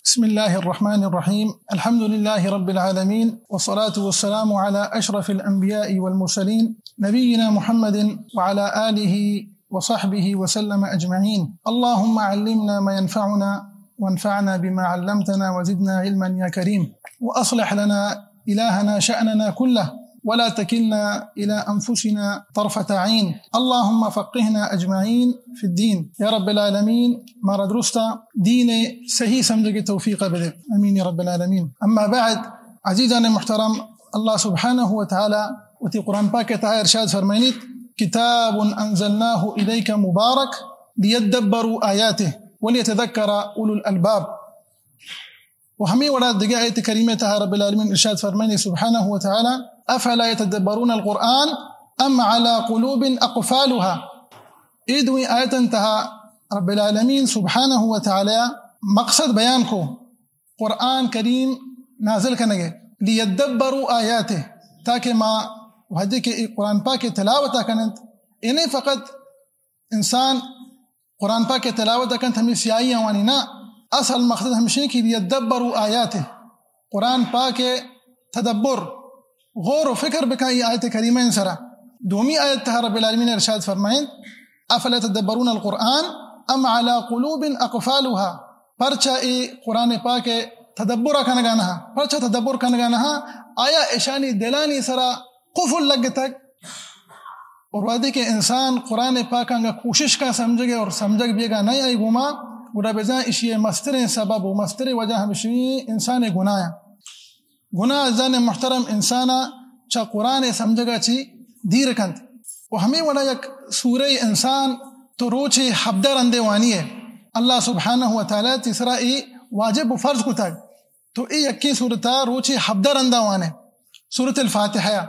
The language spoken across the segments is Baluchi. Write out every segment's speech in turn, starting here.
بسم الله الرحمن الرحيم. الحمد لله رب العالمين، والصلاة والسلام على أشرف الأنبياء والمرسلين، نبينا محمد وعلى آله وصحبه وسلم أجمعين. اللهم علمنا ما ينفعنا، وانفعنا بما علمتنا، وزدنا علما يا كريم. وأصلح لنا إلهنا شأننا كله، ولا تكلنا إلى أنفسنا طرفة عين. اللهم فقهنا أجمعين في الدين. يا رب العالمين، مارا درستا دین صحیح سمجھگے توفیق بدے۔ آمین یا رب العالمین۔ اما بعد، عزیزان محترم، اللہ سبحانہ و تعالی وتی قرآن پاک تہا ارشاد فرمائنیت، كتاب أنزلناه إليك مبارك ليدبروا آياته وليتذكر أولو الألباب. و ہمے وڑا دگہ آیت کریمہ تہا رب العالمین ارشاد فرمائنی سبحانہ و تعالی، أفلا يتدبرون القرآن أم على قلوب أقفالها. اے دوئیں آیتن تہا رب العالمین سبحانہ و تعالی مقصد بیان کو قرآن کریم نازل کنگے، لیدبروا آیاته، تاکہ ما وہدے کہ اے قرآن پاک تلاوت کننت، اے نہ فقط انسان قرآن پاک ء تلاوت ء کنت، ہمے سیاہی آوانی نہ، اصل مقصد ہمشیں کہ لیدبروا آیاته، قرآن پاک ء تدبر، غور و فکر بکن ای آیت کریمہ ان سرا۔ دومی آیت تہا رب العالمین ارشاد فرمائیں، أفلا يتدبرون القرآن أم على قلوب أقفالها، پرچا اے قرآن پاک ء تدبر کنگا نہ، پرچا تدبر کنگا نہ، آیا اشانی دلانی سرا قفل لگتگ؟ اور وہدے کہ انسان قرآن پاک انگا کوشش کا سمجھگے اور سمجھگ بیگا نہیں آئی گوما، گڑا بزاں اشی مستریں سبب و مستریں وجہ ہمشی انسان گناہ۔ گناہ عزیزان محترم انسانا چا قرآن سمجھگا چی دیر کنت۔ و ہمیں وڑا یک سورہ انسان تو روچے ہبدہ رندے وانی ہے۔ اللہ سبحانہ و تعالی تیسرا ای واجب و فرض کتگ۔ تو اے یکیں سورتا روچے ہبدہ رندا وانے، سورۃ الفاتحہ۔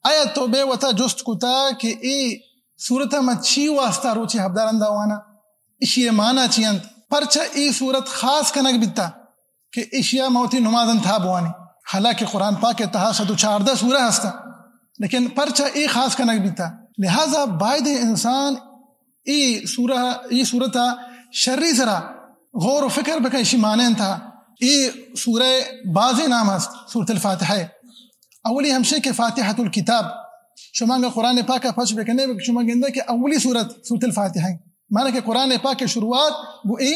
آیا تو بے وتا جست کتا کہ اے سورتا ما چی واسطہ روچے ہبدہ رندا وانا؟ اشی معنی چی انت؟ پرچا اے سورت خاص کنگ بیتا کہ اشیا ما وتی نمازن تہا بوانی؟ حالانکہ قرآن پاک تہا صد و چاردہ سورہ ہستا، لیکن پرچا اے خاص کنگ بیتا؟ لہذا باید انسان اے سورہ، اے سورتا شری سرا غور و فکر بکن، اشی معنی انت۔ اے سورہ بازیں نام ہست، سورۃ الفاتحہ۔ اولی ہمشے کہ فاتحۃ الکتاب۔ شما اگاں قرآن پاک پچ بکنے، شما گندے کہ اولی سورت سورۃ الفاتحہ ہے۔ معنی کہ قرآن پاک شروعات گو اے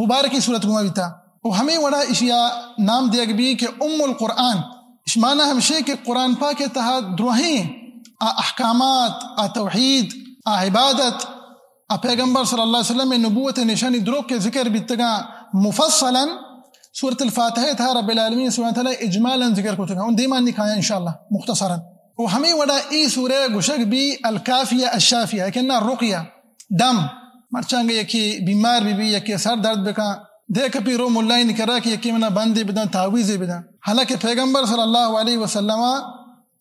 مبارکی سورت گما بیتا۔ و ہمیں وڑا اشیا نام دیگ بی کہ ام القرآن۔ اش معنی ہمشے کہ قرآن پاک تہا دروہیں آ احکامات، آ توحید، آ عبادت، آ پیغمبر صلی اللہ علیہ وسلم نبوت نشانی دروک کے ذکر بیتگاں مفصلاً سورۃ الفاتحہ تہا رب العالمین سبحانہ وتعالی اجمالاً ذکر کتگاں۔ ان دیمان نکایا انشاءاللہ مختصراً۔ و ہمیں وڑا ای سورہ گشگ بی الکافیہ الشافیہ، کہ نا رقیہ، دم، مرچانگے یکی بیمار بی بی، یکی سر درد بکن، دے کپی رو ملائیں کرا کہ یکی منا بندے بدن، تعویذے بدن۔ حالانکہ پیغمبر صلی اللہ علیہ وسلم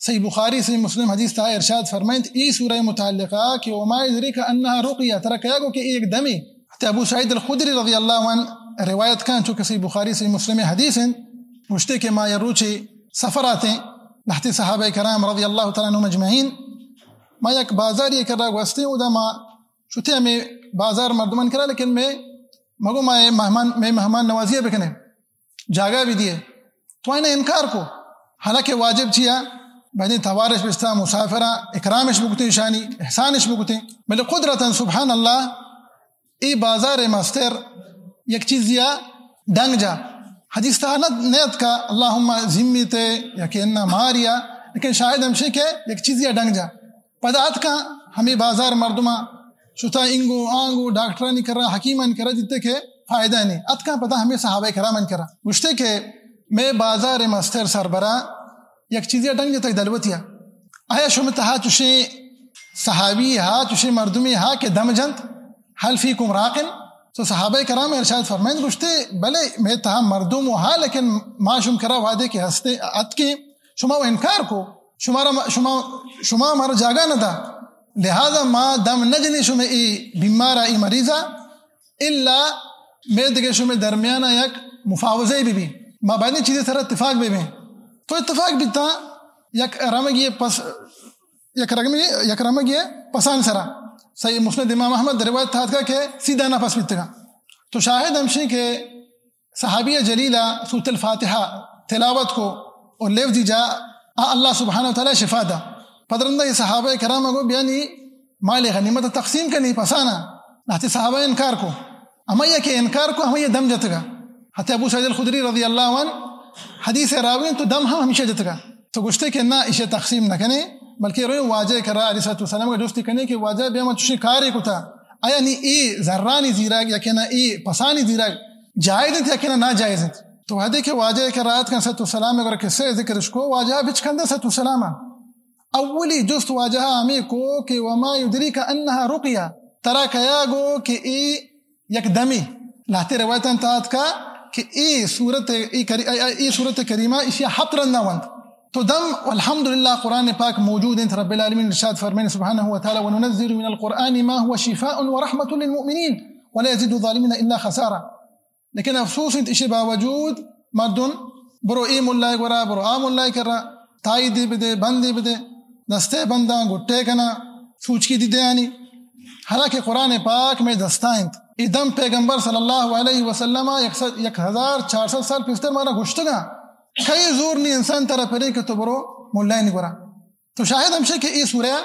صحیح بخاری، صحیح مسلم حدیث تہا ارشاد فرمائنت، ای سورہ متعلقہ کہ وما یدریک انہا رقیہ، ترا کیا گو کہ اے یک دمے؟ حتی ابو سعید الخدری رضی اللہ عنہ روایت کن، چونکہ صحیح بخاری، صحیح مسلم حدیث انت، گوشتے کہ ما یا روچے سفر آتیں، لہتے صحابہ کرام رضی اللہ تعالی عنہم اجمعین، ما یک بازاری کرا گوستیں، اودا ما شتے ہمیں بازار مردمان کرا، لیکن میں مگو ما اے مہمان، میں مہمان نوازی بکنے، جاگہ بھی دیے۔ تو انہیں انکار کو۔ حالانکہ واجب چیا؟ بعدیں توارش بستا، مسافرہ اکرامش بکتے، شانی احسانش بکتے۔ بلے قدرتاً سبحان اللہ، ای بازار مستر یک چیزیا ڈنگ جا۔ حدیث تہا نہ، نیت کا اللہم ذمی تے یا کہ انا ماریا، لیکن شاہد ہمشی کہ یک چیزیا ڈنگ جا۔ پدا اتکاں ہمے بازار مردماں شتا، انگو آنگو ڈاکٹرانی کرا، حکیمانی کرا، دیتے کہ فائدہ نہیں۔ اتکاں پدا ہمے صحابہ کرامانی کرا، گوشتے کہ مئے بازار مستر سربرا یک چیزے ڈنگ جتگ دلوتیا۔ آیا شمے تہا چشیں صحابی ہا، چشیں مردمی ہا کہ دم جنت؟ هل فیکم راقن؟ تو صحابہ کرام ارشاد فرمائند، گوشتے بلے مئے تہا مردم و ہا، لیکن ما شم کرا وہدے کہ ہستے اتکیں، شما و انکار کو، شما را ما، شما، شما مارا جاگہ نہ دا، لہذا ما دم نہ جنیں شمے ای بیمارا، ای مریضا، الا مئے دگہ شمے درمیانا یک مفاوضہ بہ بی، ما باید چیزے سر اتفاق بہ بیں۔ تو اتفاق بیتا، یک رمگی پس، یک رمگی، یک رمگی پسان سرا۔ صحیح مسند امام احمد روایت تھا کہ سی دانہ پس بیتگا۔ تو شاہد ہمشی کہ صحابی جلیل ءَ سورۃ الفاتحہ تلاوت کو اور لفظی جا آ اللہ سبحانہ و تعالی شفا دا۔ پد رندا اے صحابہ کرام گو بیانی مال غنیمت تقسیم کنی پسانا۔ لہتے صحابہ انکار کو، ہمائی کہ انکار کو ہمائی دم جتگا۔ حتی ابو سعید الخدری رضی اللہ عنہ حدیث راوی تو دم ہم ہمیشہ جتگا۔ تو گوشتے کہ نہ، ایشی تقسیم نہ کنے، بلکہ روئے واجہ کرا علیہ الصلوۃ والسلام کا جستی کنے کہ واجہ بیا ما چشیں کارے کتا، آیا نی اے زرانی زیرگ یا کہ نہ اے پسانی زیرگ جائز انت یا کہ نہ ناجائز انت؟ تو وہدے کہ واجہ کرا اتکن علیہ الصلوۃ والسلام اگر قصہ ذکر اش کو، واجہ بچکندے علیہ الصلوۃ والسلام۔ اولی جست واجہ ہمیں کو کہ وما یدریک انہا رقیہ، ترا کیا گو کہ اے یک دمی۔ لہتے روایتاں تہا اتکا کہ اے سورت، اے کری-، اے، اے، اے سورت کریمہ ایشی ہپت رندا وانت۔ تو دم، والحمدللہ، قرآن پاک موجود انت۔ رب العالمین ارشاد فرمائیں سبحانہ و تعالی، وننزل من القرآن ما هو شفاء ورحمة للمؤمنین ولا يزيد الظالمين الا خسارا۔ لیکن افسوس انت، ایشی باوجود مردم برو اے ملائے گورا، برو آ ملائے کرا، تائیدے بدے، بندے بدے، دستے بنداں، گٹے کنا، سوچکی دی دیانی۔ حالانکہ قرآن پاک میں دستا انت۔ اے دم پیغمبر صلی اللہ علیہ وسلم یک سد، یک ہزار چار سد سال پیشتر مارا گشتگا۔ کئی زور نی انسان ترا پرے کہ تو برو ملائے نی گورا۔ تو شاہد ہمشے کہ اے سورہ،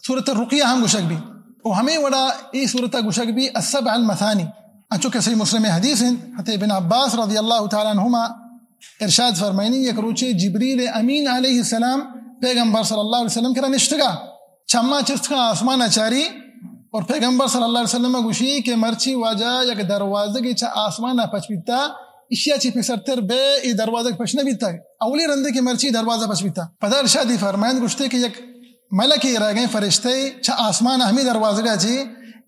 سورۃ الرقیہ ہم گوشگ بی۔ و ہمے وڑا اے سورت گوشگ بی السبع المثانی۔ انچو کہ صحیح مسلم حدیث انت، حتی ابن عباس رضی اللہ تعالی عنہما ارشاد فرمائنی، یک روچے جبریل امین علیہ السلام پیغمبر صلی اللہ علیہ وسلم کرا نشتگا، چما چست کا آسمان چاری، اور پیغمبر صلی اللہ علیہ وسلم گوشی کہ مرچی واجہ یک دروازگے چہ آسمان پچ بیتا، اشیا چی پیسرتر بے اے دروازگ پچ نہ بیتا۔ اولی رندے کہ مرچی دروازہ پچ بیتا۔ پدا ارشادی فرمائند گوشتے کہ یک ملکے را گئے فرشتے چہ آسمان ہمیں دروازگا چی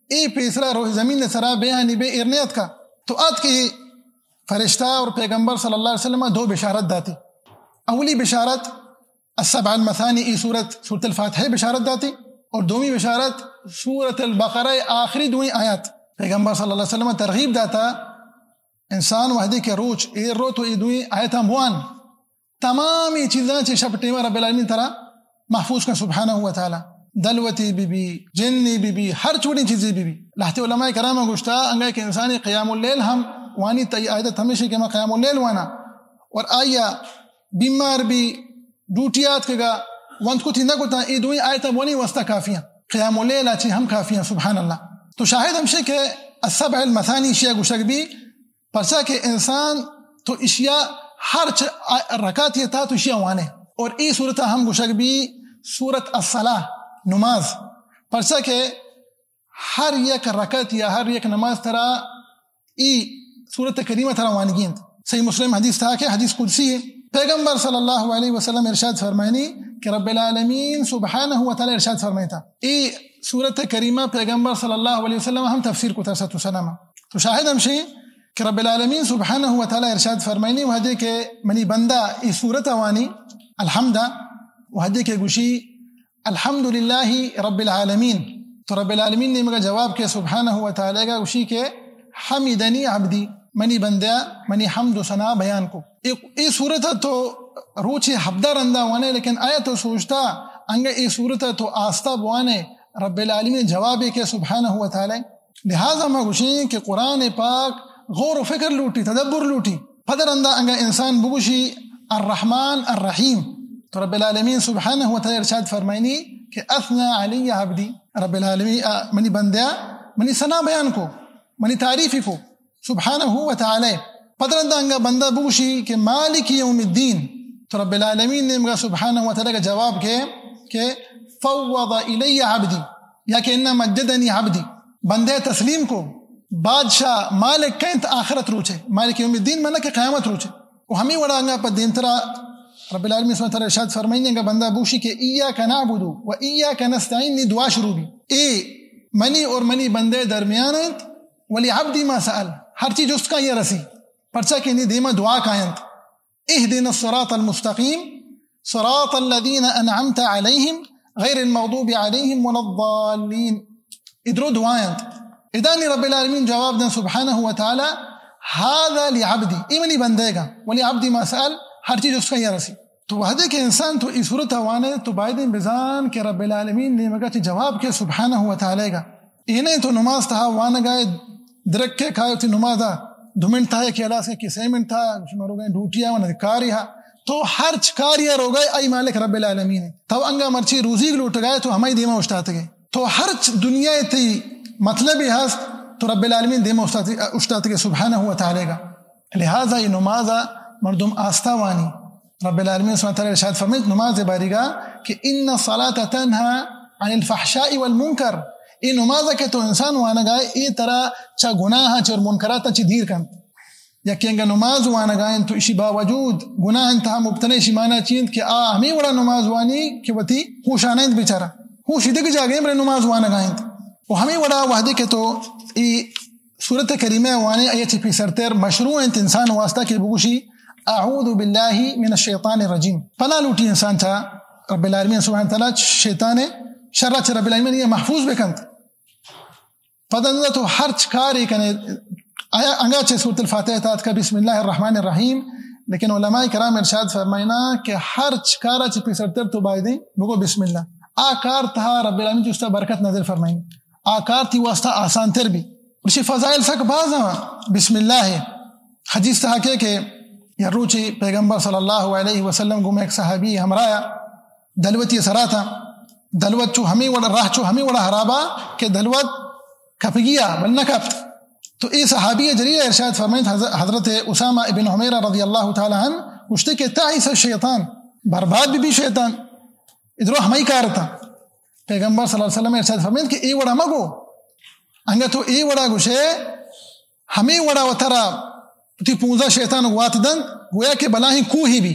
اے پیسرا روح زمین سرا بے آنی بے ایر نیت کا۔ تو آت کہ فرشتہ اور پیغمبر صلی اللہ علیہ وسلم دو بشارت داتی۔ اولی بشارت السبع المثانی، ای سورت، سورت الفاتحہ بشارت داتی، اور دومی بشارت سورت البقرہ آخری دوئیں آیات۔ پیغمبر صلی اللہ علیہ وسلم ترغیب داتا، انسان وحدی کہ روچ ایر رو تو ای دوئیں آیتاں بوان، تمامی چیزاں چہ شپ ٹیمہ رب العالمین ترا محفوظ کن سبحانہ و تعالی۔ دلوتی بی بی، جنی بی بی، ہر چوڑیں چیزی بی بی۔ لہتے علماء کرام گوشتا، انگا کہ انسانی قیام اللیل ہم وانی تئی عادت ہمیشہ کہ ما قیام اللیل وانا، اور آیا بیمار بی، ڈوٹی آتکگا، وانت کتی نہ کتا، اے دوئیں آیتاں بوانی واسطہ کافی ہیں۔ قیام اللیل آ چی ہم کافی ہیں، سبحان اللہ۔ تو شاہد ہمشے کہ السبع المثانی اشیا گوشگ بی، پرچا کہ انسان تو اشیا ہر چ-، آ-، رکعتی تا تو اشیا وانے۔ اور ای سورت ہم گوشگ بی سورت الصلاۃ، نماز۔ پرچا کہ ہر یک رکعت یا ہر یک نماز ترا ای سورت کریمہ ترا وانگی انت۔ صحیح مسلم حدیث تھا کہ حدیث قدسی ہے۔ پیغمبر صلی اللہ علیہ وسلم ارشاد فرمائنی کہ رب العالمین سبحانہ و تعالی ارشاد فرمائتا، ای سورت کریمہ پیغمبر صلی اللہ علیہ وسلم ہم تفسیر کو ترسۃ السلام۔ تو شاہد ہمشی کہ رب العالمین سبحانہ و تعالی ارشاد فرمائنی، وہدے کہ منی بندہ ای سورت وانی، الحمد، وہدے کہ گوشی الحمدللہ رب العالمین، تو رب العالمین نیمگا جواب کے سبحانہ و تعالی گا گوشی کہ حمدنی عبدی، منی بندہ منی حمد و ثنا بیان کو۔ اے، اے سورت تو روچے ہبدہ رندا وانے، لیکن آیا تو سوچتا انگا اے سورت تو آستا بوانے رب العالمین جوابے کے سبحانہ و تعالی۔ لہذا ما گوشیں کہ قرآن پاک غور و فکر لوٹی، تدبر لوٹی۔ پد رندا انگا انسان بگوشی الرحمن الرحیم، تو رب العالمین سبحانہ و تعالی ارشاد فرمائنی کہ اثنى علی عبدی، رب العالمین، آ، منی بندیا منی ثنا بیان کو، منی تعریفی کو، سبحانہ و تعالی۔ پد رندا انگا بندہ بگوشی کہ مالک یوم الدین، تو رب العالمین نیمگا سبحانہ و تعالی کا جواب کے کہ فوض الی عبدی، یا کہ انا مجدنی عبدی، بندے تسلیم کو، بادشاہ مالک کئے انت آخرت روچے، مالک یوم الدین معنی کہ قیامت روچے۔ و ہمیں وڑا انگا پہ دیمترا رب العالمین سبحانہ وتعالی ارشاد فرمائیں، انگا بندہ بوشی کہ ایاک نعبد و ایاک نستعین، نی دعا شروع بی۔ اے منی اور منی بندے درمیان انت، ولی عبدی ما سأل، ہر چی جست کا یہ رسی، پرچا کہ نی دیما دعا کاینت۔ اهدنا الصراط المستقيم، صراط الذين أنعمت عليهم، غير المغضوب عليهم ولا الضالين۔ ادرو دعا انت۔ ادا نی رب العالمین جواب دن سبحانہ و تعالی، هذا لعبدي، ای منی بندے گا، ولعبدي ما سأل، ہر چیز اس کا یہ رسی۔ تو وہدے کہ انسان تو ای صورت وانے تو بایدیں بزان کہ رب العالمین نیمگا چی جواب کے سبحانہ و تعالی گا۔ اے نہ تو نماز تہا وانگائے درکے کائے وتی نمازا، دو منٹ تھا کہ ہلاس کہ سے منٹ تھا، شما روگئے ڈیوٹی آ، ورنہ کاری ہا۔ تو ہرچ کاری آ روگئے، آئی مالک رب العالمین ہے۔ تو انگا مرچی روزیگ لوٹگائے، تو ہمائی دیما اوشتاتگے۔ تو ہرچ دنیا تئی مطلب ہست، تو رب العالمین دیما اوشتات-، اوشتاتگے سبحانہ و تعالی گا۔ لہذا یہ نماز مردم آستا وانی۔ رب العالمین سبحانہ و تعالی ارشاد فرمائیت نماز باری گا کہ ان الصلاۃ تنہا عن الفحشاء والمنکر۔ اے نماز کہ تو انسان وانگائے، اے ترا چا گناہ، چا منکرات چی دیر کنت۔ یکے انگا نماز وانگائیں تو اشی باوجود گناہ انتہا مبتلا، اشی معنی چی انت کہ آ ہمیں وڑا نماز وانی کہ وتی ہوشانہ انت بیچارہ۔ ہوشی دگہ جاگہ ہیں بلے نماز وانگائیں۔ و ہمیں وڑا وحدے کہ تو ای سورت کریمہ وانے، آئی چہ پیسرتر مشروع انت انسان واسطہ کہ بگوشی اعوذ باللہ من الشیطان الرجیم۔ پناہ لوٹی انسان چا رب العالمین سبحانہ تعالی شیطان شر چہ رب العالمین یہ محفوظ بکنت۔ پدا تو ہرچ کارے کنے، آیا انگا چہ سورت الفاتحہ تات کا بسم اللہ الرحمن الرحیم، لیکن علماء کرام ارشاد فرمائنا کہ ہرچ کارا چہ پیسرتر تو بایدیں بگو بسم اللہ۔ آ کار تہا رب العالمین چوستا برکت نازل فرمائیں۔ آ کار تی واسطہ آسان تر بی۔ اشی فضائل سک باز ہیں بسم اللہ ہے۔ حدیث تہا کہ، کہ یا روچی پیغمبر صلی اللہ علیہ وسلم گوما ایک صحابی ہمراہ دلوتی سرا تا۔ دلوت چو ہمیں وڑا، راہ چو ہمیں وڑا حرابا کہ دلوت کپگیا بل نہ کپت۔ تو اے صحابی جلیل ارشاد فرمائیت، حض-، حضرت اسامہ ابن حمیرہ رضی اللہ تعالی عنہ گوشتے کہ تعس الشیطان، برباد بی بی شیطان، ادرو ہمائی کارتا۔ پیغمبر صلی اللہ علیہ وسلم ارشاد فرمائیت کہ اے وڑا مگو، انگا تو اے وڑا گوشے، ہمیں وڑا وترا تی پونزا شیطان گوات دنت، گویا کہ بلاہیں کوہی بی۔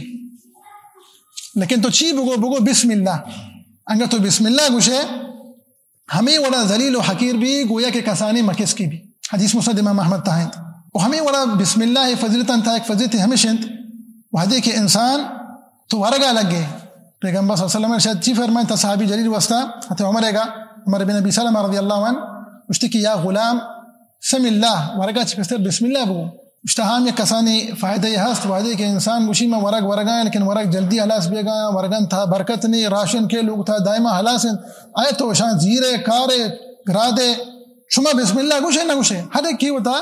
لیکن تو چی بگو، بگو بسم اللہ۔ انگا تو بسم اللہ گوشے، ہمیں وڑا ذلیل و حقیر بی، گویا کہ کسانی مکس کی بی۔ حدیث مسند امام احمد تہا انت۔ و ہمیں وڑا بسم اللہ فضیلتاں تہا ایک فضیلت ہمیش انت، وہدے کہ انسان تو ورگا لگے۔ پیغمبر صلی اللہ علیہ وسلم ارشاد چی فرمائیں تا صحابی جلیل واسطہ، حضرت عمر گا، عمر بن ابی سلمہ رضی اللہ عنہ، گوشتے کہ یا غلام سم اللہ، ورگا چہ پیسر بسم اللہ بگو۔ گوشتا ہم یک کسانی فائدہ یہ ہست، وہدے کہ انسان گوشی من ورگ ورگا ہیں، لیکن ورگ جلدی ہلاس بیگا، ورگان تہا برکت نہیں، راشن کے لوگ تہا دائما ہلاس ہیں۔ آئے تو شان زیرے، کارے، گرادے، شما بسم اللہ گوشے نہ گوشے، ہر ایک کی ہوتا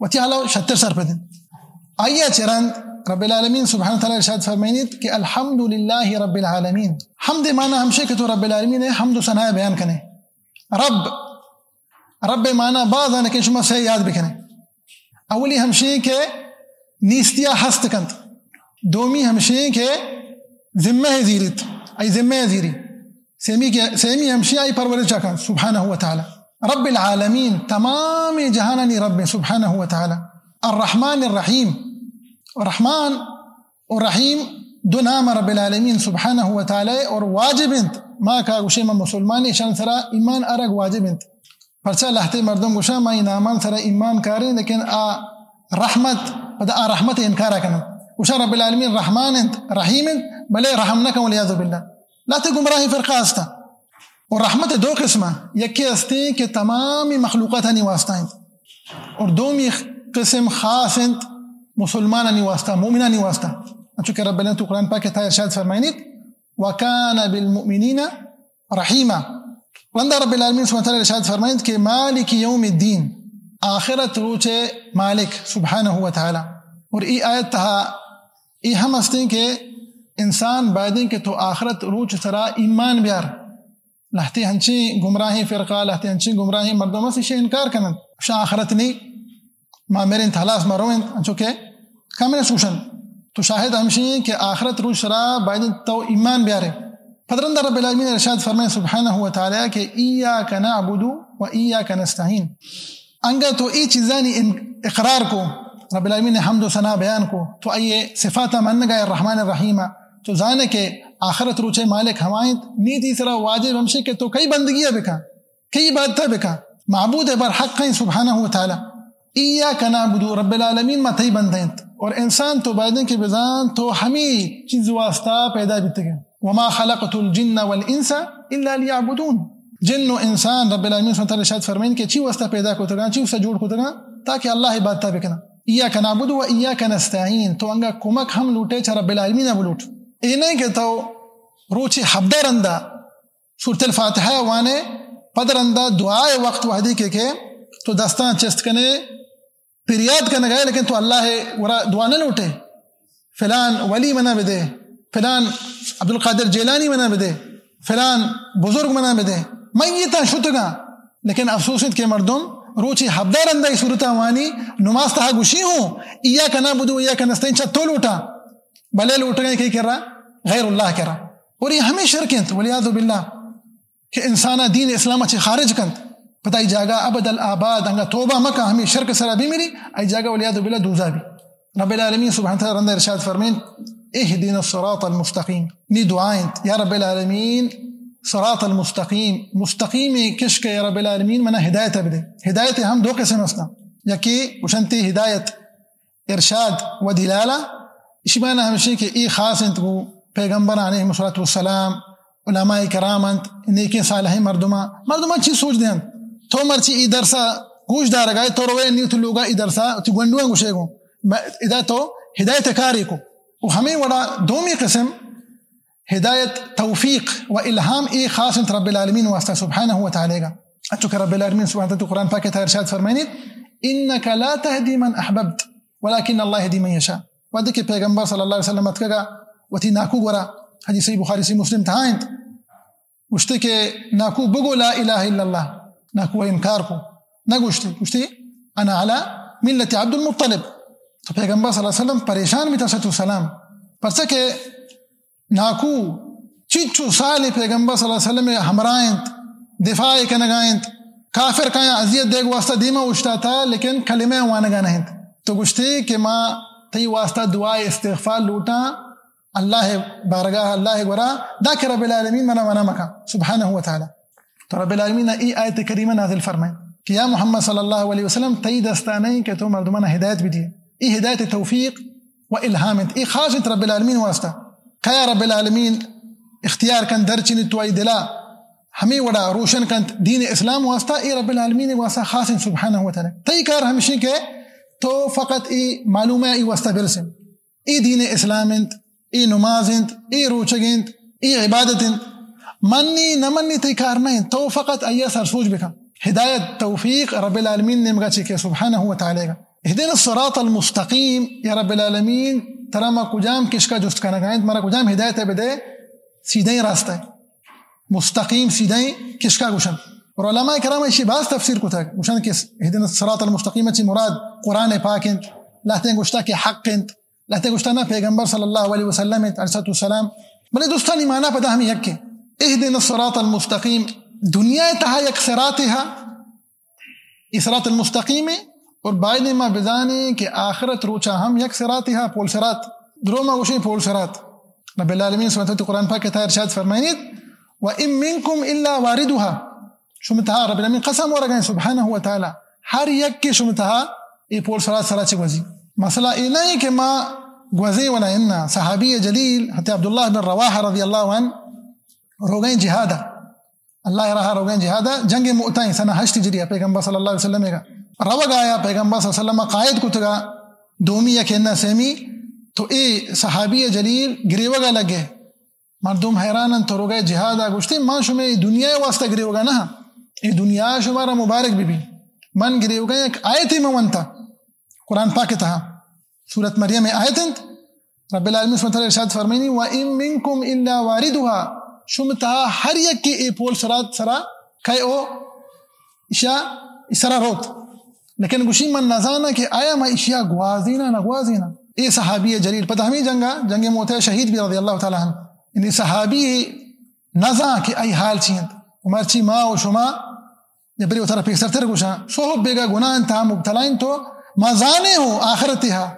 وتی حالا شتر سرپد انت۔ آئی ء چہ رند رب العالمین سبحانہ تعالی ارشاد فرمائینیت کہ الحمد للہ رب العالمین۔ حمد ء معنی ہمشے کہ تو رب العالمین ء حمد و ثنا ء بیان کنے۔ رب، رب ء معنی باز آں، لیکن شما سے یاد بکنے۔ اولی ہمشی کہ نیستی ء ہست کنت۔ دومی ہمشی کہ ذمہ ء زیریت، آئی ذمہ ء زیری۔ سیمی کہ، سیمی ہمشی آئی پرورش کنت سبحانہ و تعالی۔ رب العالمین، تمام جہانانی رب سبحانہ و تعالی۔ الرحمن الرحیم، رحمان و رحیم دو نام رب العالمین سبحانہ و تعالی اور واجب انت۔ ما کا گوشے ما مسلمان، ایشان سرا ایمان آرگ واجب انت۔ پرچا لہتے مردم گوشاں ما ای نامان سرا ایمان کاریں، لیکن آ رحمت، پدا آ رحمت انکار کنن۔ گوشاں رب العالمین رحمان انت، رحیم انت، بلے رحم نہ کن، والعیاذ باللہ۔ لہتے گمراہیں فرقہ ہستاں۔ اور رحمت دو قسم ہیں، یکے ہستیں کہ تمام مخلوقات ہنی واسطہ انت، اور دومی قسم خاص انت مسلمانانی واسطہ، مومنانی واسطہ۔ انچو کہ رب العالمین تو قرآن پاک تہا ارشاد فرمائنیت، وکان بالمؤمنین رحیما۔ رندا رب العالمین سبحانہ وتعالی ارشاد فرمائنت کہ مالک یوم الدین، آخرت روچ مالک سبحانہ وتعالی۔ اور ای آیت تہا ای ہم ہستیں کہ انسان بایدیں کہ تو آخرت روچ سرا ایمان بیار۔ لہتے ہنچیں گمراہیں فرقہ، لہتے ہنچیں گمراہیں مردم ہست، ایشی انکار کننت۔ شاہ آخرت نی، ما مریں ہلاس ما رویں، انچو کہ کمنس گوشن۔ تو شاہد ہمشی ہیں کہ آخرت روچ سرا بایدیں تو ایمان بیارے۔ پد رندا رب العالمین ارشاد فرمائے سبحانہ و تعالی کہ ایاک نعبد و ایاک نستعین۔ انگا تو ای چیزانی ان-، اقرار کو، رب العالمین حمد و ثنا بیان کو، تو ای صفات منگا الرحمن الرحیم، تو زانے کہ آخرت روچے مالک ہمائیں، نی تی سرا واجب ہمشی کہ تو کئی بندگی بکن، کئی عبادت بکن، معبود بر حق ہیں سبحانہ و تعالی۔ ایاک نعبد، رب العالمین ما تئی بندہ انت۔ اور انسان تو بایدیں کہ بزان تو ہمی چیز واسطہ پیدا بیتگے۔ وما خلقت الجن والانس الا لیعبدون۔ جن و انسان رب العالمین سبحانہ وتعالی ارشاد فرمائیں کہ چی واسطہ پیدا کتگاں، چی واسطہ جوڑ کتگاں، تاکہ اللہ عبادت بکناں۔ ایاک نعبد و ایاک نستعین، تو انگا کمک ہم لوٹے چا رب العالمین بلوٹ۔ اے نہیں کہ تو روچے ہبدہ رندا سورۃ الفاتحہ وانے، پد رندا دعائے وقت وہدی کہ، کہ تو دستاں چست کنے، پریات کنگائے، لیکن تو اللہ ءِ گورا دعا نہ لوٹے، فلان ولی منا بدے، فلان عبدالقادر جیلانی منا بدے، فلان بزرگ منا بدے، میتاں شتگاں۔ لیکن افسوس انت کہ مردم روچے ہبدہ رندا اے سورتاں وانی، نماز تہا گوشی ہوں، ایاک نعبد و ایاک نستعین چہ تو لوٹاں، بلے لوٹگاں کئی کرا؟ غیر اللہ کرا۔ اور اے ہمے شرک انت، والعیاذ باللہ، کہ انسانا دین اسلام چہ خارج کنت، پدا اے جاگہ ابد الآباد انگا توبہ مکا، ہمے شرک سرا بمری، اے جاگہ والعیاذ باللہ دوزہ بی۔ رب العالمین سبحانہ وتعالی رندا ارشاد فرمین، اهدنا الصراط المستقیم۔ نی دعا انت، یا رب العالمین، صراط المستقیم، مستقیم کشک، یا رب العالمین، منا ہدایت بدے۔ ہدایت ہم دو قسم استاں، یکے گوشنتی ہدایت ارشاد و دلالہ، اشی معنی ہمشی کہ اے خاص انت گو پیغمبر علیہ الصلوۃ والسلام، علماء کرام انت، نیکیں صالحیں مردماں، مردماں چی سوچ دینت؟ تو مرچی اے درسا گوش دارگائے، تو روے نیت لوگا اے درسا، تو گونڈواں گوشے گو۔ ادا تو ہدایت کارے کو۔ و ہمیں وڑا دومی قسم ہدایت توفیق و الہام، اے خاص انت رب العالمین واسطہ سبحانہ و تعالی گا۔ اچو کہ رب العالمین سبحانہ و تعالی قرآن پاک تہا ارشاد فرمائنیت، انک لا تهدی من احببت ولکن اللہ یهدی من یشاء۔ وقتی کہ پیغمبر صلی اللہ علیہ وسلم اتکگا وتی ناکو گورا، حدیث صحیح بخاری صحیح مسلم تہا انت، گوشتے کہ ناکو بگو لا الہ الا اللہ، ناکو انکار کو، نہ گوشتے، گوشتے انا علی ملت عبد المطلب۔ تو پیغمبر صلی اللہ علیہ وسلم پریشان بیتا، سلام، پرچا کہ ناکو چنچو سالے پیغمبر صلی اللہ علیہ وسلم ہمراہ انت، دفاع کنگا انت، کافر کایاں اذیت دیگ واسطہ دیما اوشتاتا، لیکن کلمہ وانگا نہ انت۔ تو گوشتے کہ ما تئی واسطہ دعا استغفار لوٹاں اللہ بارگاہ، اللہ گورا، دا کہ رب العالمین منا منع مکا سبحانہ و تعالی۔ تو رب العالمین اے آیت کریمہ نازل فرمائے کہ یا محمد صلی اللہ علیہ وسلم، تئی دستا نہیں کہ تو مردمانا ہدایت بدیے۔ اے ہدایت توفیق و الہام انت، اے خاص انت رب العالمین واسطہ۔ کیا رب العالمین اختیار کن درچینی تو آئی دلا ہمیں وڑا روشن کنت دین اسلام واسطہ، اے رب العالمین واسطہ خاص انت سبحانہ و تعالی۔ تئی کار ہمشی کہ تو فقط اے معلومہ اے واسطہ برسن۔ اے دین اسلام انت، اے نماز انت، اے روچگ انت، اے عبادت انت۔ منی نہ منی تئی کار نہ انت، تو فقط آئی سر سوچ بکن۔ ہدایت توفیق رب العالمین نیمگا چی کہ سبحانہ و تعالی گا۔ اهدنا الصراط المستقیم، یا رب العالمین، ترا ما کجام کشکا جست کنگا انت، مارا کجام ہدایت بدے، سیدھیں راستہ، مستقیم سیدھیں کشکا گوشن۔ اور علماء کرام ایشی باز تفسیر کتگ، گوشن کہ اهدنا الصراط المستقیم چی مراد قرآن پاک انت، لہتیں گوشتا کہ حق انت، لہتے گوشتا نہ، پیغمبر صلی اللہ علیہ وسلم انت، علیہ الصلوۃ والسلام۔ بلے دوستانی معنی پدا ہمیں یک ہے۔ اهدنا الصراط المستقیم، دنیا تہا یک صراطے ہا، اے صراط المستقیم ہے، اور باید ما بزانیں کہ آخرت روچا ہم یک صراطے ہا، پول صراط، درو ما گوشیں پول صراط۔ رب العالمین سبحانہ وتعالی قرآن پاک تہا ارشاد فرمائنیت، وَإِن مِّنكُمْ إِلَّا وَارِدُهَا۔ شما تہا رب العالمین قسم ورگا انت سبحانہ و تعالی، ہر یک کہ شما تہا اے پول صراط سرا چہ گوزی۔ مسئلہ اے نہ انت کہ ما گوزیں ولا انا۔ صحابی جلیل حضرت عبداللہ بن رواحہ رضی اللہ عنہ روگیں جہادا، اللہ راہا روگیں جہادا، جنگ مؤتہ سنہ ہشت ہجری پیغمبر صلی اللہ علیہ وسلم گا روگا آیا، پیغمبر صلی اللہ علیہ وسلم قائد کتگا، دومی یک انا سیمی، تو اے صحابی جلیل گریوگا لگے۔ مردم حیران انت، تو روگئے جہاد ء گوشتے، ما شمئے دنیا ء واسطہ گریوگا نہ، اے دنیا شمارا مبارک بہ بی۔ من گریوگا یک آیتے من ونتا قرآن پاک ء تہا، سورت مریم ء آیت انت، رب العالمین سبحانہ وتعالی ارشاد فرمائنی، و ان منکم الا واردها، شم تہا ہر یکے اے پول صراط سرا کئے او ایشا، ایشرا روت۔ لیکن گوشی، من نزاناں کہ آیا ما ایشیا گوازیناں نہ گوازیناں۔ اے صحابی جلیل پدا ہمیں جنگا، جنگ موتہ شہید بی رضی اللہ تعالی عنہ۔ یعنی صحابی نزاں کہ آئی حال چی انت۔ و مرچی ما و شما، یا بری وترا پیسرتر گوشاں، صحب بیگا گناہ انت، ہم مبتلا انت، تو ما زانے ہو آخرت ہا۔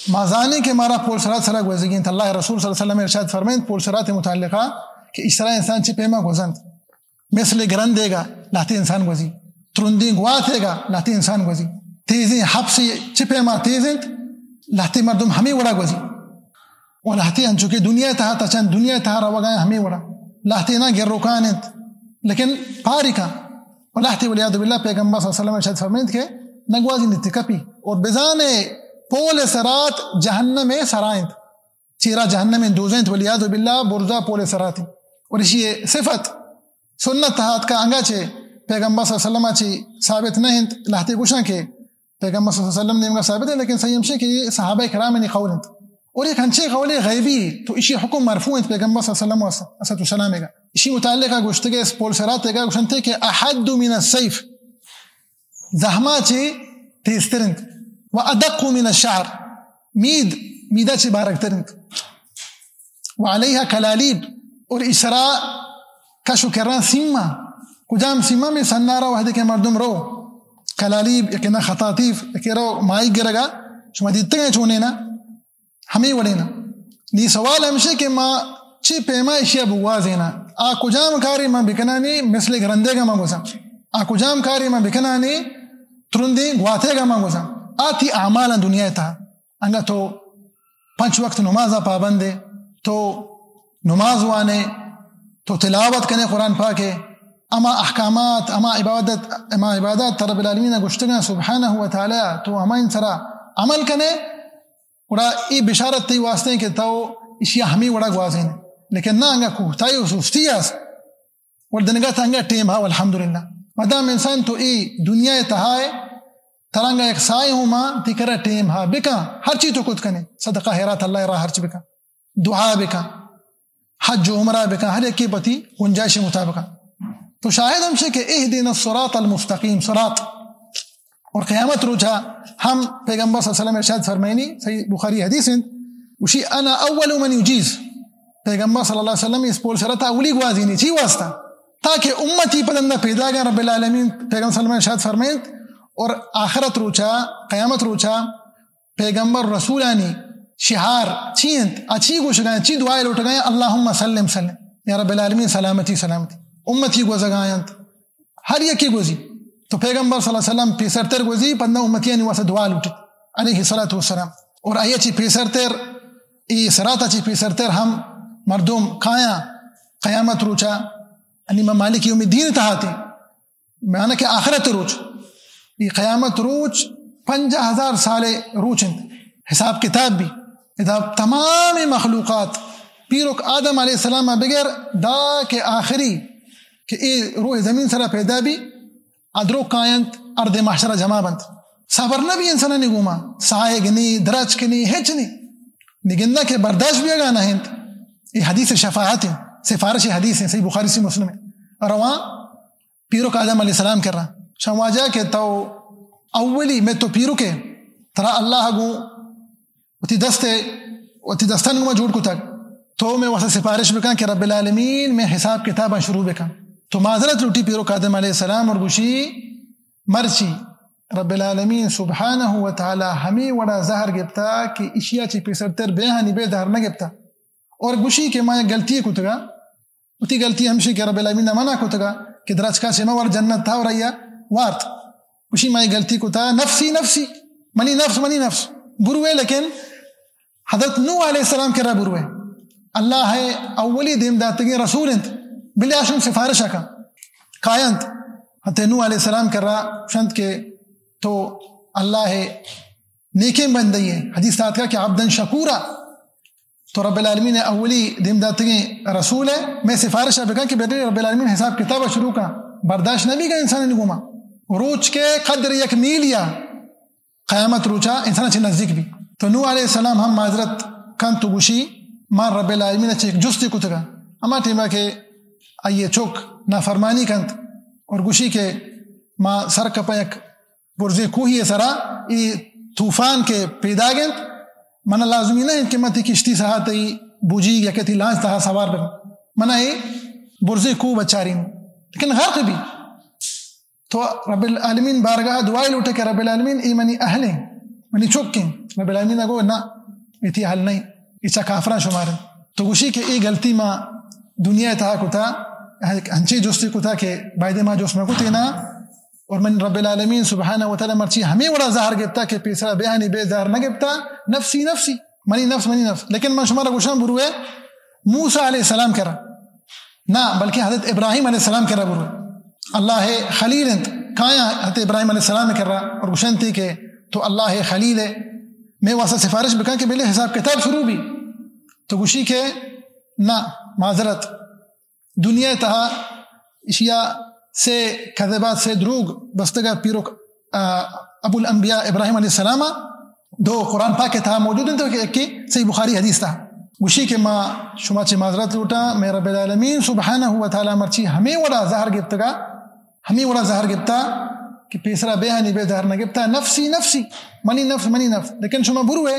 ما زانے کہ مارا پول صراط سرا گوزگی انت۔ اللہ رسول صلی اللہ علیہ وسلم ارشاد فرمائنت پول صراط متعلقہ کہ ایشرا انسان چی پیما گوزنت۔ مثل گرندے گا لہتے انسان گوزی، ترندیں گواتے گا لہتے انسان گوزی، تیزیں ہپسے چہ پیما تیز انت، لہتے مردم ہمے وڑا گوزی۔ و لہتے انچو کہ دنیا تہا تچنت، دنیا تہا روگا ہمے وڑا۔ لہتے نا گروکان انت، لیکن پاریکاں۔ و لہتے والعیاذ باللہ پیغمبر صلی اللہ علیہ وسلم ارشاد فرمائنت کہ نگوازی نیتی کپی۔ اور بزانے پول صراط جہنم سرا انت۔ چیرا جہنم انت، دوزہ انت، والعیاذ باللہ، برزا پول صراط انت۔ اور اشی صفت سنت تہا اتکا، انگا چہ پیغمبر صلی اللہ علیہ وسلم چی ثابت نہ انت۔ لہتے گوشاں کہ پیغمبر صلی اللہ علیہ وسلم نیمگا ثابت ہے، لیکن صحیح ہمشی کہ یہ صحابہ کرام نے قول انت۔ اور ایک ہنچے قول غیبی، تو اسی حکم مرفوع انت پیغمبر صلی اللہ علیہ وسلم و صلی اللہ علیہ وسلم کا۔ اسی متعلقہ گوشتگے، اس پول سرات کا گوشنتے کہ احد من السیف، زہما چی تیزتر انت، و ادق من الشعر، مید، میدا چی بارکتر انت، و علیها کلالیب، اور اشرا کش و کران سیما، کجام سیما میں سنارا وحدے کہ مردم رو، کلالیب، یقینا خطاطیف، یقی رو مائی گرگا، شما دیتگے چونے نا، ہمے وڑے نا۔ نی سوال ہمشے کہ ما چی پیما اشیا بگوازینا؟ آ کجام کاری ما بکنانی مثل گرندے گا ما گوزاں؟ آ کجام کاری ما بکنانی ترندیں گواتے گا ما گوزاں؟ آ تی اعمال دنیا تہا۔ انگا تو پنچ وقت نمازا پابندے، تو نماز وانے، تو تلاوت کنے قرآن پاکے، اما احکامات، اما عبادت، اما عبادات تر رب العالمین گشتگاں سبحانہ و تعالی، تو ہما ان سرا عمل کنے، گڑا اے بشارت تئی واسطے کہ تو اشیا ہمے وڑا گوازین۔ لیکن نہ، انگا کوتاہی و سستی است، ول دنگا تا انگا ٹیم ہا، والحمدللہ۔ مدام انسان تو اے دنیا تہا ہے، ترانگا یک سائے ہوں ما تی کرا ٹیم ہا بکن، ہر چی تو کت کنے، صدقہ خیرات اللہ راہ ہرچ بکن، دعا بکن، حج و عمرہ بکن، ہر یکی پتی گنجائش مطابقا۔ تو شاہد ہمشے کہ اهدنا الصراط المستقیم، صراط اور قیامت روچا ہم پیغمبر صلی اللہ علیہ وسلم ارشاد فرمائنی، صحیح بخاری حدیث انت، وشی انا اول من یجیز۔ پیغمبر صلی اللہ علیہ وسلم اس پول سرا تا اولی گوازینی، چی واسطہ؟ تاکہ امتی پدندا پیداگا رب العالمین، پیغمبر صلی اللہ علیہ وسلم ارشاد فرمائنت، اور آخرت روچا، قیامت روچا پیغمبر رسولانی شعار چی انت؟ آ چی گوشگا انت؟ چی دعائے لوٹگا انت؟ اللہم سلم سلم، یا رب العالمین سلامتی سلامتی۔ امتی گوزگا انت، ہر یکی گوزی۔ تو پیغمبر صلی اللہ علیہ وسلم پیسرتر گوزی، پدا امتیانی واسطہ دعا لوٹیت، علیہ الصلوۃ والسلام۔ اور آیا چی پیسرتر، ای صراطا چی پیسرتر ہم مردم کایا قیامت روچا، یعنی مالک یوم الدین تہاتے، معنی کہ آخرت روچ، ای قیامت روچ پنجاہ ہزار سال روچ انت، حساب کتاب بھی۔ ادا تمام مخلوقات، پیرک آدم علیہ السلام بغیر دا کہ آخری کہ اے روح زمین سرا پیدا بی، ادرو کاینت، ارد محشر جمع بنت۔ صبر نہ بی انسانانی گوما، ساہگ نی، درچک نی، ہچ نی۔ نگندہ کہ برداشت بیگا نہ انت۔ اے حدیث شفاعت ہیں، سفارش حدیث ہیں، صحیح بخاری، صحیح مسلم ہیں۔ رواں پیرک آدم علیہ السلام کرا۔ شان واجہ کہ تو اولی میں تو پیرکے، ترا اللہ گوں وتی دست ء وتی دستان گما جوڑ کتگ۔ تو میں واسطہ سفارش بکن کہ رب العالمین میں حساب کتاباں شروع بکن۔ تو معذرت لوٹی پیرک آدم علیہ السلام اور گوشی، مرچی رب العالمین سبحانہ و تعالی ہمیں وڑا زہر گپتا کہ اشیا چی پیسرتر بیہانی بے زہر نہ گپتا۔ اور گوشی کہ ما یک غلطی کتگا، وتی غلطی ہمشی کہ رب العالمین منع کتگا کہ درچکا چہ مہ ور، جنت تہا وریا وارت۔ گوشی ما یک غلطی کتا، نفسی نفسی، منی نفس، منی نفس۔ بروے، لیکن حضرت نوح علیہ السلام کرا بروے۔ اللہ ء اولی دیم داتگیں رسول انت، بلے آ شان سفارش کن، کاینت۔ حضرت نوح علیہ السلام کرا شنت کہ تو اللہ ء نیکیں بندے ئے۔ حدیث آتکا کہ عبدن شکورا، تو رب العالمین ء اولی دیم داتگیں رسول ئے، میں سفارش ء بکن کہ بلے رب العالمین حساب کتاب ء شروع کن۔ برداشت نہ بیگا انسانانی گوما۔ روچ کے قدر یک میلیا قیامت روچا انسان چہ نزدیک بی۔ تو نوح علیہ السلام ہم معذرت کن تو گوشی، ما رب العالمین چہ یک جستے کتگا۔ ہما ٹیما کہ آئی چک نافرمانی کنت اور گوشی کہ ما سر کپا یک برزیں کوہی سرا، اے طوفان کہ پیداگ انت، من لازمی نہ انت کہ من تی کشتی سہا تئی بوجی یا کہ تی لانچ تہا سوار بباں۔ من اے برزیں کوہ بچارین، لیکن غرق بی۔ تو رب العالمین بارگاہ دعائے لوٹے کہ رب العالمین اے منی اہل ہیں، منی چک ہیں۔ رب العالمین گو نہ، اے تی اہل نہیں، اے چا کافراں شمار ہیں۔ تو گوشی کہ اے غلطی ما دنیا تہا کتا، ہنچے جستی کتا کہ بایدے ما جست نہ کتینا۔ اور من رب العالمین سبحانہ و تعالی مرچی ہمیں وڑا زہر گپتا کہ پیسرا بیانی بے زہر نہ گپتا، نفسی نفسی، منی نفس، منی نفس۔ لیکن من شمارا گوشاں بروے موسیٰ علیہ السلام کرا، نہ بلکہ حضرت ابراہیم علیہ السلام کرا بروے۔ اللہ خلیل انت، کایا حضرت ابراہیم علیہ السلام کرا اور گوشنتی کہ تو اللہ خلیل ہے، میں واسطہ سفارش بکن کہ بلے حساب کتاب شروع بی۔ تو گوشی کہ نہ، معذرت، دنیا تہا اشیا سے کذبات، سے دروگ بستگا پیرک، آ، ابو الانبیاء ابراہیم علیہ السلام، دو قرآن پاک ءِ تہا موجود انت، کہ یکے صحیح بخاری حدیث تہا گوشی کہ ما شما چہ معذرت لوٹاں، مئے رب العالمین سبحانہ و تعالی مرچی ہمے وڑا زہر گپتگا، ہمے وڑا زہر گپتا کہ پیسرا بے ہانی بے زہر نہ گپتا، نفسی نفسی، منی نفس، منی نفس۔ لیکن شما بروے،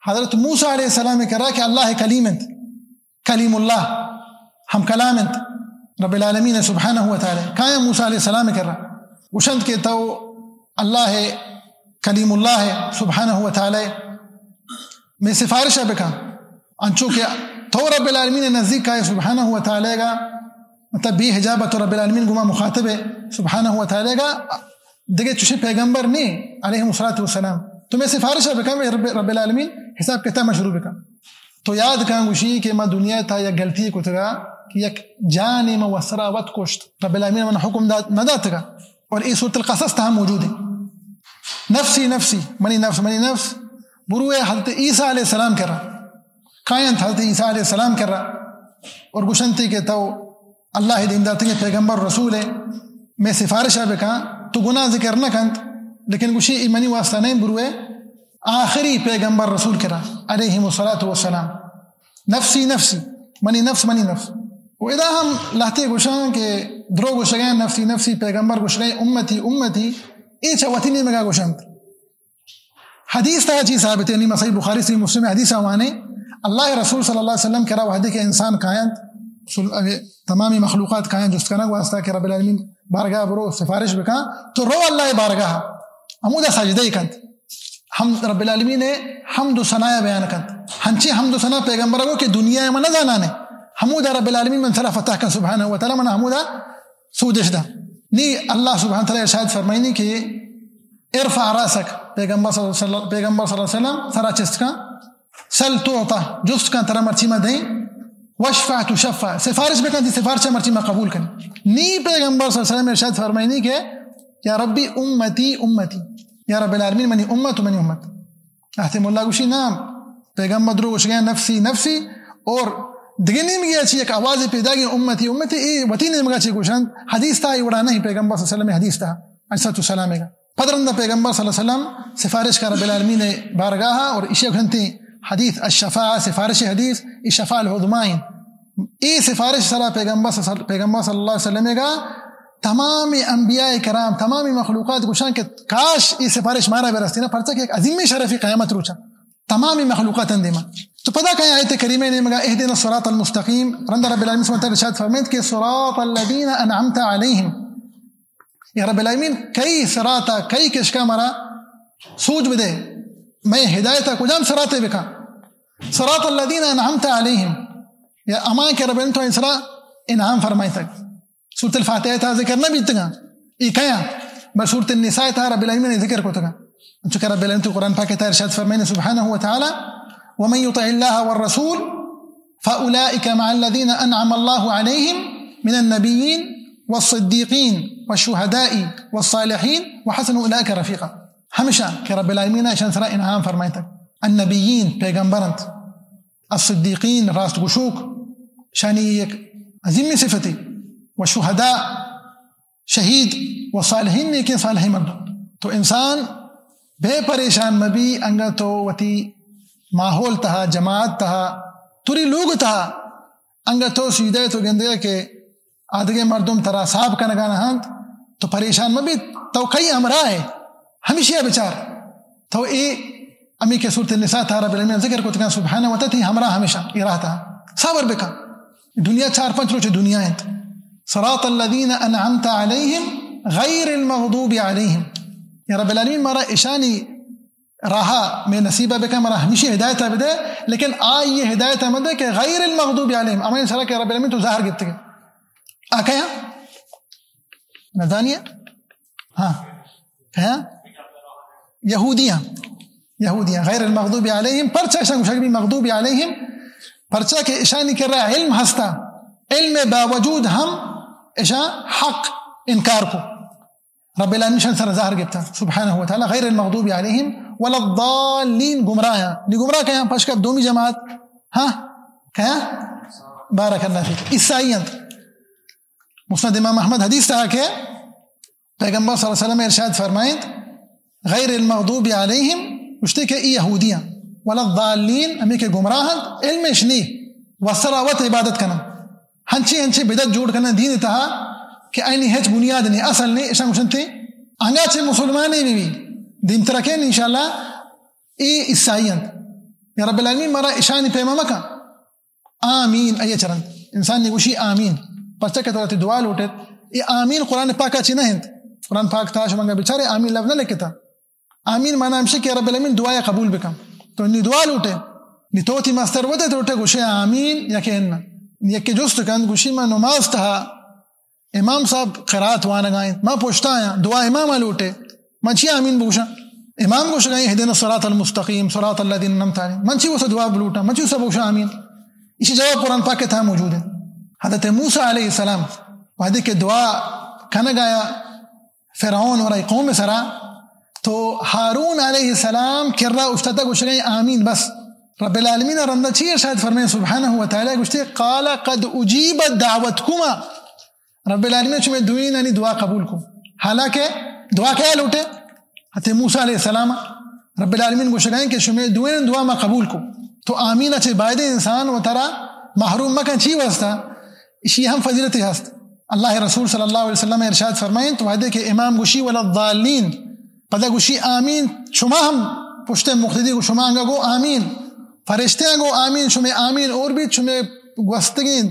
حضرت موسیٰ علیہ السلام ءِ کرا کہ اللہ ءِ کلیم انت، کلیم اللہ، ہم کلام انت رب العالمین سبحانہ و تعالی۔ کایاں موسیٰ علیہ السلام ءِ کرا، گوشنت کہ تو اللہ ءِ کلیم اللہ ءِ سبحانہ و تعالی، مئے سفارش ءَ بکن، انچو کہ تو رب العالمین ءِ نزدیک کائے سبحانہ و تعالی گا، مطلب بے حجاب تو رب العالمین گما مخاطب ہے سبحانہ و تعالی گا، دگہ چوشیں پیغمبر نے علیہ الصلوۃ والسلام، تو مئے سفارش ءَ بکن، رب، رب العالمین حساب کتاب ما شروع بکن۔ تو یاد کن گوشی کہ ما دنیا تا یک غلطی کتگا کہ یک جانے ما وسرا وت کشت، رب العالمین من حکم دات، نہ داتگا۔ اور اے سورۃ القصص تہا موجود ہے، نفسی نفسی، منی نفس، منی نفس۔ بروے حضرت عیسیٰ علیہ السلام کرا، کاینت حضرت عیسیٰ علیہ السلام کرا اور گوشنتی کہ تو اللہ ءِ دیم داتگیں پیغمبر رسول ہے، مئے سفارش ءَ بکن، تو گناہ ذکر نہ کنت، لیکن گوشی ای منی واسطہ نہیں، بروے آخری پیغمبر رسول کرا علیہ الصلوۃ والسلام۔ نفسی نفسی، منی نفس، منی نفس۔ و ادا ہم لہتے گوشاں کہ درو گوشگیں نفسی نفسی، پیغمبر گوشگیں امتی امتی، اے چہ وتی نیمگا گوشنت۔ حدیث تہا چی ثابت ہے؟ نی صحیح بخاری، صحیح مسلم حدیث آوانے، اللہ رسول صلی اللہ علیہ وسلم کرا وحدی کہ انسان کاینت، سل-، تمامی مخلوقات کاینت جست کنگ واسطہ کہ رب العالمین بارگاہ برو سفارش بکن، تو رو اللہ بارگاہ، ہمودا سجدہ کنت۔ ہم رب العالمین ءِ حمد و ثنایا بیان کنت۔ ہنچیں حمد و ثنا پیغمبر کو کہ دنیا ءَ من نہ زانانے۔ ہمودا رب العالمین من سرا فتح کن سبحانہ و تعالی، من ہمودا سودش دا۔ نی اللہ سبحانہ و تعالی ارشاد فرمائنی کہ ارفع راسک، پیغمبر صلی اللہ علیہ وسلم، پیغمبر صلی اللہ علیہ وسلم سرا چست کن، سل تعطی، جست کن ترا مرچی ما دیں، واشفع تشفع، سفارش بکن، تی سفارش مرچی ما قبول کن۔ نی پیغمبر صلی اللہ علیہ وسلم ارشاد فرمائنی کہ یا ربی امتی امتی، یا رب العالمین منی امت و منی امت۔ احتم اللہ گوشی نام، پیغمبر درو گوشگا نفسی نفسی، اور دگہ نیمگی چی یک آواز پیدا گی امتی امتی، اے وتی نیمگا چی گوشند، حدیث تا ای وڑا نہیں، پیغمبر صلی اللہ علیہ وسلم حدیث تا، علیہ الصلوۃ والسلام گا۔ پد رندا پیغمبر صلی اللہ علیہ وسلم سفارش کا رب العالمین بارگاہ اور اشی گھنتے حدیث الشفاعہ، سفارش حدیث، ای شفاعہ العظمی۔ اے سفارش سرا پیغمبر صلی، پیغمبر صلی اللہ علیہ وسلم گا تمام انبیاء کرام، تمام مخلوقات گوشان کہ کاش اے سفارش مارا برستی نا، پرچہ کہ یک عظیم شرفی قیامت روچا تمام مخلوقات اندیما۔ تو پدا کہیں آیت کریمہ نیمگا اهدنا الصراط المستقیم، رند رب العالمین سبحانہ وتعالی ارشاد فرمائیت کہ صراط الذین انعمت علیہم۔ یا رب العالمین، کئی صراطا، کئی کشکا مرا سوج بدے، مئے ہدایتا کجام صراطے بکا؟ صراط الذین انعمت علیہم، یا اما کہ رب العالمین تو انسرا انعام فرمائیتگ۔ سورۃ الفاتحہ تا ذکر نہ بیتگا، ای کیا؟ بس سورۃ النساء تا رب العالمین ذکر کتگا۔ چونکہ رب العالمین تو قرآن پاک تا ارشاد فرمائنے سبحانہ و تعالی، ومن یطع اللہ والرسول فأولئک مع الذین انعم اللہ علیہم من النبیین والصدیقین والشہداء والصالحین وحسن اولئک رفیقا۔ ہمیشہ کہ رب العالمین اشان سرا انعام فرمائیتگ۔ النبیین، پیغمبر انت، الصدیقین، راست گشوک، شانی یک عظیمی صفتی، و شہداء، شہید، و صالحین، نیکیں صالحیں مردم۔ تو انسان بے پریشان مبی، انگا تو وتی ماحول تہا، جماعت تہا، توری لوگ تہا، انگا تو سیدھے تو گندے کہ آدگہ مردم ترا حساب کنگا نہ انت، تو پریشان مبی، تو کئی ہمراہ ئے، ہمیشی ء بچار۔ تو اے ہمے کہ سورۃ النساء تہا رب العالمین ذکر کتگاں، سبحانہ و تعالی تئی ہمراہ ہمیشہ اے راہ تہا۔ صبر بکن۔ دنیا چار پنچ روچ دنیا انت۔ صراط الذین انعمت علیہم غیر المغضوب علیہم۔ یا رب العالمین، مارا اشانی راہا مئے نصیبہ بکن، مارا ہمیشی ہدایت بدے، لیکن آئی ہدایت مدے کہ غیر المغضوب علیہم، ہمے سرا کہ رب العالمین تو زہر گپتگے۔ آ کیا؟ نزانیے؟ ہاں۔ کیا؟ یہودیاں۔ یہودیاں۔ غیر المغضوب علیہم، پرچا اشان گوشگ بی مغضوب علیہم؟ پرچا کہ اشانی کرا علم ہستا، علم باوجود ہم اشان حق انکار کو۔ رب العالمین شان سر زہر گپتا، سبحانہ و تعالی، غیر المغضوب علیہم ولا الضالین، گمراہ ہیں۔ نی گمراہ کیا؟ پشکا دومی جماعت، ہاں؟ کیا؟ بارک اللہ فیک۔ عیسائی انت۔ مسند امام احمد حدیث تہا کہ پیغمبر صلی اللہ علیہ وسلم ارشاد فرمائیت، غیر المغضوب علیہم، گوشتے کہ ای یہودیاں، ولا الضالین، ہمے کہ گمراہ انت، علمش نی، وسرا وت عبادت کنن، ہنچی ہنچی بدعت جوڑ کنن دین تہا کہ آئینی ہچ بنیاد نی، اصل نی، اشان گوشنتے انگا چہ مسلمانے بی بی، دیم ترکین انشاءاللہ، ای عیسائی انت۔ یا رب العالمین مارا اشانی پیما مکن۔ آمین، اے چرند۔ انسان نے گوشی آمین۔ پرچہ کہ تو وتی دعا لوٹت، اے آمین قرآن پاک چی نہ انت۔ قرآن پاک تہا شما انگا بچارے آمین لفظ نہ لکھتا۔ آمین معنی ہمشی کہ رب العالمین دعا قبول بکن۔ تو نی دعا لوٹے، نی تو وتی مستر وتے تو لوٹے گوشے آمین یا کہ انہ۔ یکے جست کند گوشی ما نماز تہا امام صاحب قرات وانگا انت، ما پشتا آیاں، دعا امام لوٹے، من چی آمین بگوشاں؟ امام گوشگا انت اهدنا الصراط المستقیم صراط الذین انعمت علیہم، من چی وسا دعا بلوٹاں؟ من چی وسا بگوشاں آمین؟ اسی جواب قرآن پاک تہا موجود ہے۔ حضرت موسی علیہ السلام وہدے کہ دعا کنگایا فرعون ورای قوم سرا، تو ہارون علیہ السلام کرا اشتاتا گوشگا انت آمین بس۔ رب العالمین رندا چی ارشاد فرمائے سبحانہ و تعالی؟ گوشتے قال قد اجیبت دعوتکما، رب العالمین شمے دوئینانی دعا قبول کو۔ حالانکہ دعا کیا لوٹے؟ حضرت موسی علیہ السلام۔ رب العالمین گوشگا انت کہ شمے دوئین دعا ما قبول کو۔ تو آمین چے بایدے انسان وترا محروم مکن، چی واسطہ؟ اشی ہم فضیلتے ہست۔ اللہ رسول صلی اللہ علیہ وسلم ارشاد فرمائیں تو وہدے کہ امام گوشی ولا الضالین، پدا گوشی آمین، شما ہم پشت مقتدی گو، شما انگا گو آمین، فرشتے گو آمین، شمے آمین اور بیت، شمے گوستگیں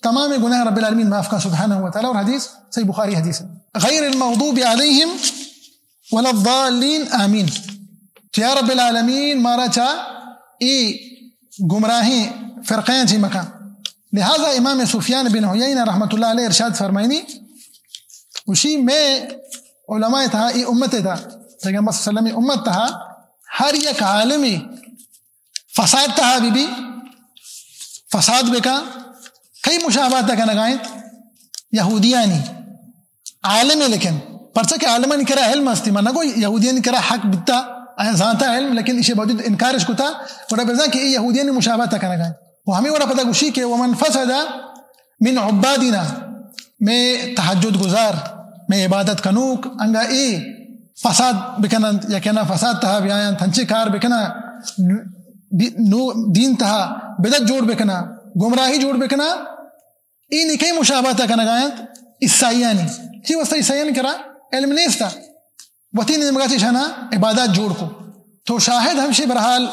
تمام گناہ رب العالمین معاف کا سبحانہ و تعالی۔ اور حدیث صحیح بخاری حدیث ہے۔ غیر المغضوب علیہم ولا الضالین، آمین۔ تو یا رب العالمین مارا چا ای گمراہیں فرقیاں چی مکن۔ لہذا امام سفیان بن عیینہ رحمۃ اللہ علیہ ارشاد فرمائنی، گوشی میں علماء تہا، ای امت تہا، پیغمبر صلی اللہ علیہ وسلم امت تہا ہر یک عالمی فساد تہا بی بی، فساد بکا، کئی مشابہت کنگا انت؟ یہودیانی۔ عالم ہے لیکن، پرچہ کہ عالمانی کرا علم استی، من نگو یہودیانی کرا حق بیتا، آیا زانتا علم، لیکن اسے باوجود انکارش کتا، گڑا بزان کہ اے یہودیانی مشابہت کنگا انت۔ و ہمیں وڑا پدا گوشی کہ ومن فسد من عبادنا، میں تہجد گزار، میں عبادت کنوک، انگا اے فساد بکننت، یا کہ نا فساد تہا بیاینت، ہنچے کار بکنا، بی-، نو-، دین تہا بدعت جوڑ بکنا، گمراہی جوڑ بکنا، اے نی کئی مشابہت کنگا انت عیسائیانی۔ چی واسطہ عیسائیانی کرا علم نیستا، وتی نیمگا چی شانا عبادات جوڑ کو۔ تو شاہد ہمشی برحال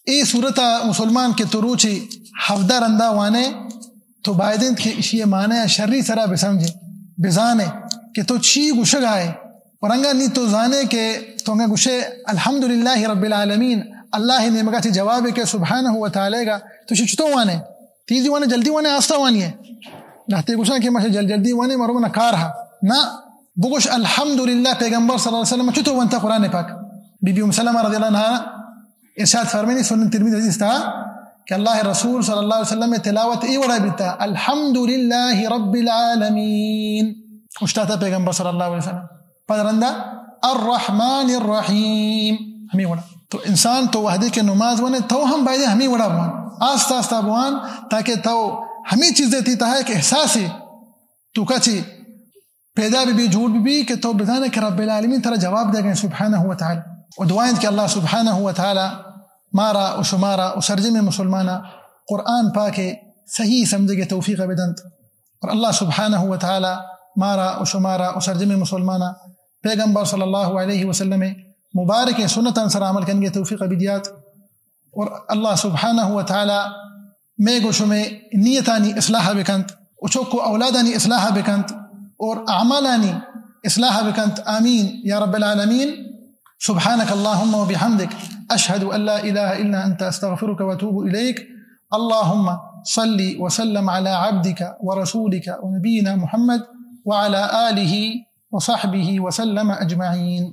اے صورت ء مسلمان کہ تو روچے ہفدہ رندا وانے، تو باید انت کہ اشی ء معنی ء شری سرا بسمجھے، بزانے کہ تو چی گوشگ ء ئے۔ و رنگا نی تو زانے کہ تو انگا گوشے الحمدللہ رب العالمین، اللہ ء نیمگا چی جوابے کہ سبحانہ و تعالی گا، تو اشی چطور وانے؟ تیزی وانے، جلدی وانے، آستا وانی ئے؟ لہتے گوشاں کہ ماشا جل جلدی وانے، مرو منا کار ہا۔ نہ، بگوش الحمدللہ، پیغمبر صلی اللہ علیہ وسلم چطور وانتا قرآن پاک؟ بی بی ام سلمہ رضی اللہ عنہا ارشاد فرمائنی، سنن ترمذی حدیث تہا کہ اللہ رسول صلی اللہ علیہ وسلم تلاوت اے وڑا بیتا، الحمدللہ رب العالمین، اشتاتا پیغمبر صلی اللہ علیہ وسلم۔ پد رندا الرحمن الرحیم، ہمیں وڑا۔ تو انسان تو وہدے کہ نماز وانے، تو ہم باید ہمیں وڑا بوان، آستہ آستہ بوان، تاکہ تو ہمیں چیزیں تئی تہا ایک احساسے تو کا چی پیدا بی بی، جوڑ بی بی کہ تو بزانے کہ رب العالمین ترا جواب دے گئے سبحانہ و تعالی۔ و دعا انت کہ اللہ سبحانہ و تعالی مارا و شمارا و سرجم مسلمانا قرآن پاک صحیح سمجھے توفیق بدنت۔ اور اللہ سبحانہ و تعالی مارا و شمارا و سرجم مسلمانا پیغمبر صلی اللہ علیہ وسلم مبارک سنتان سر عمل کنگے توفیق بدیات۔ اور اللہ سبحانہ و تعالی مئے گو شمئے نیتانی اصلاح بکنت، و چک و اولادانی اصلاح بکنت، اور اعمالانی اصلاح بکنت۔ آمین یا رب العالمین۔ سبحانك اللهم وبحمدك، أشهد أن لا إله إلا أنت، أستغفرك وأتوب إليك۔ اللهم صل وسلم على عبدك ورسولك ونبينا محمد وعلى آله وصحبه وسلم أجمعين۔